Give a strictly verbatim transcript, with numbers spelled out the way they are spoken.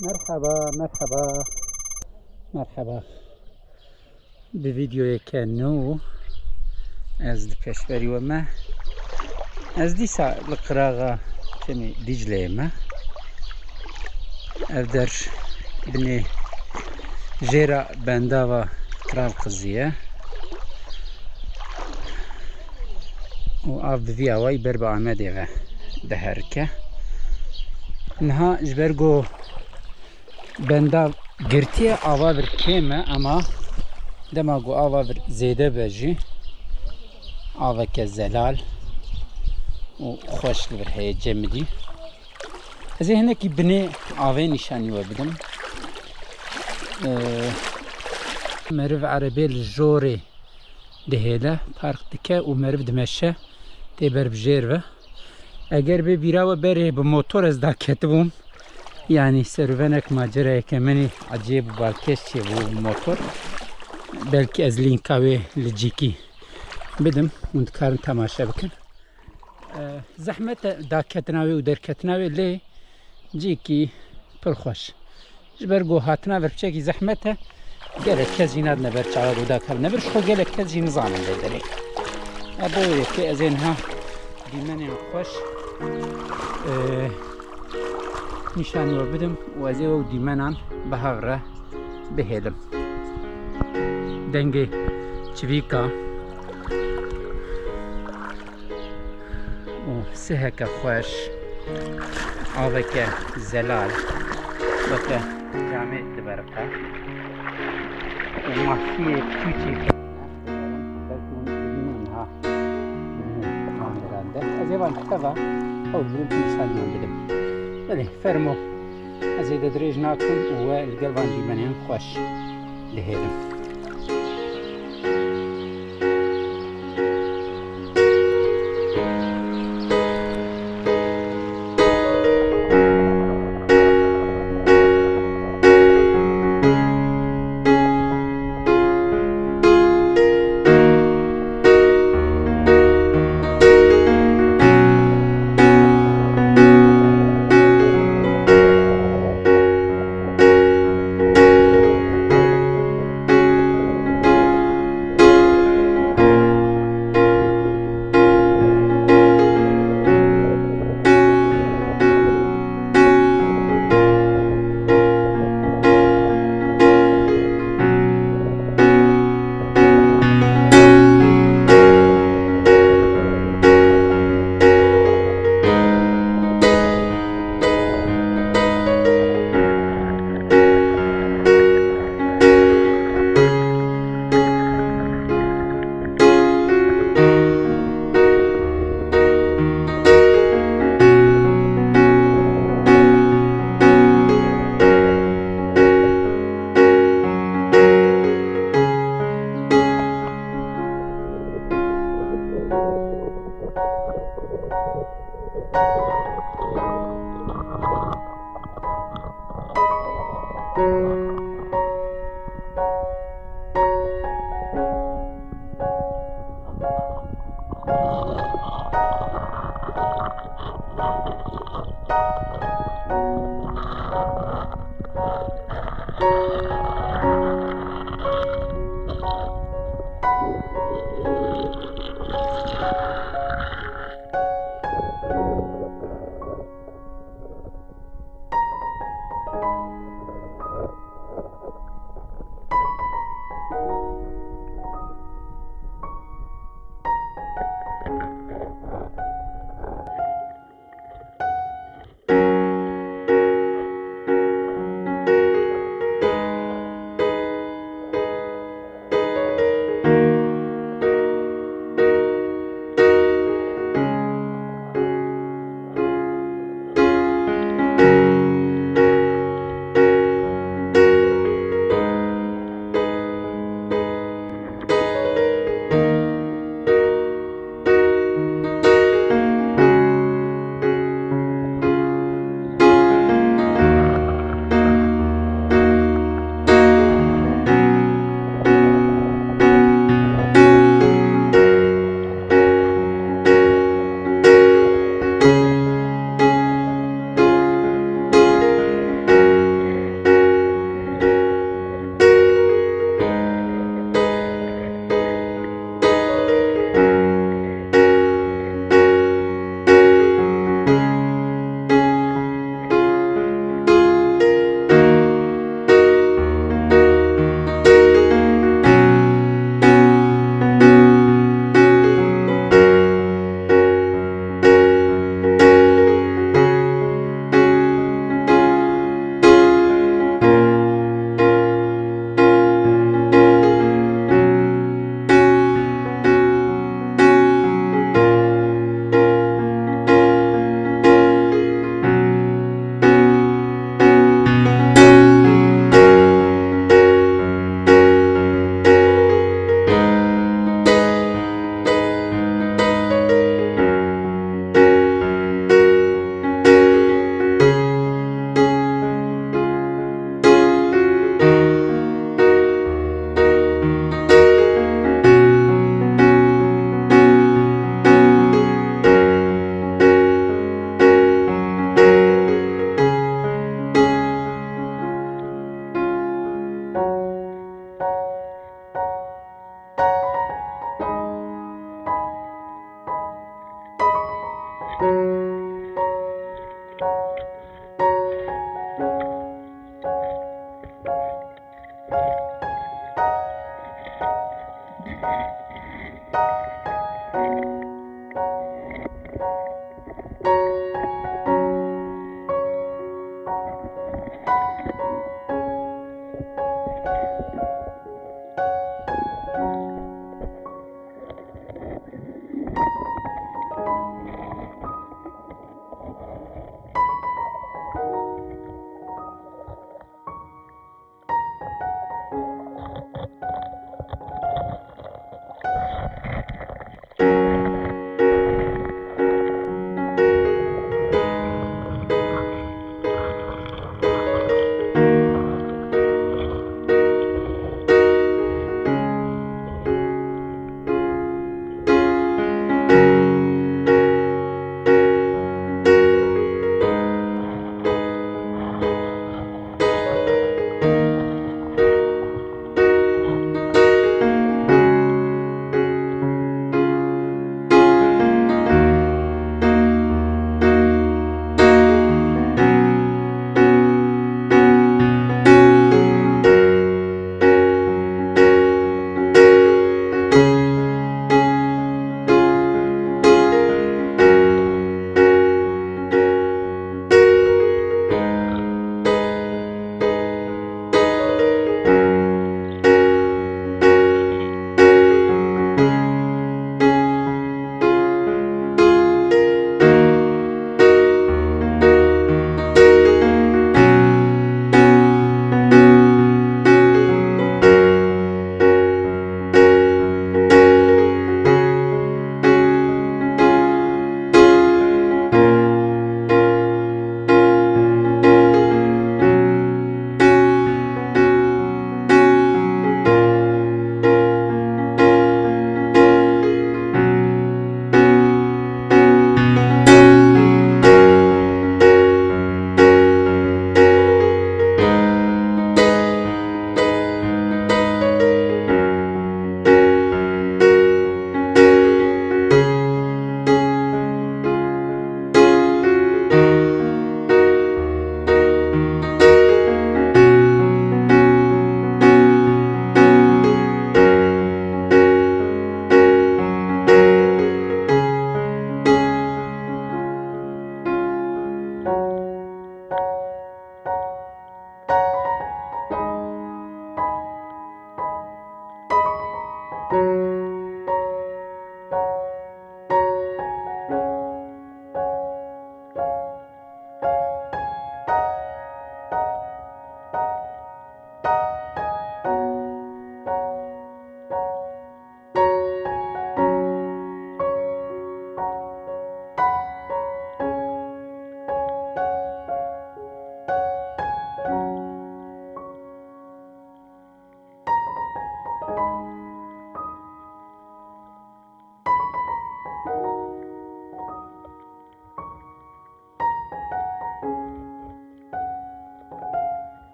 Merhaba, merhaba. Merhaba. Bi vîdeoyeke nû ez li pêşberî we me. Ez dîsa li qiraxa çemê Dîcleyê me. Ev der binê jêra bendava Qral Qizî ye. Û av bi vî awayî ber bi Amedê ve diherike. Niha ji ber ku benda girtiye, ava vir kêm e, ama dema ku ava vir zêde be jî, aveke zelal û xweş li vir heye cemidî. Ez ê hinekî binê avê nîşanî we bidim. Ee, meriv erebê li jorê dihêle, park dike û meriv dimeşe, tê ber bi jêr ve. Eger bê bîra we berê bi motor ez daketibûm, yanî serûvenek macerayeke min ê ecêb û balkêş çêbû bi motor. Belkî ez lînka wê li cîkî bidim, hûn dikarin temaşe bikin. E, zehmet e daketina wê û derketina wê, lê cîkî pir xweş. Ji ber ku hatina vir piçekî zehmet e, gelek kes jî nadine ber çawa ku dakevine vir, ji xwe gelek kes jî nizanin vê derê. E, bo wê yekê ez ê niha dîmenên xweş, e, nîşanî we bidim û ez ê ew dîmenan bi hev re bihêlim. Dengê çivîka û siheke xweş, aveke zelal, weke camê diberiqe û masiyê piçûçê, belkî hûn dibînin niha kameran de. Ez ê van kitaba ew birin nîşanî wan bidim. Belê, fermo. Ez ê de dirêj nakim û we li gel van dîmenên xweş dihêlim.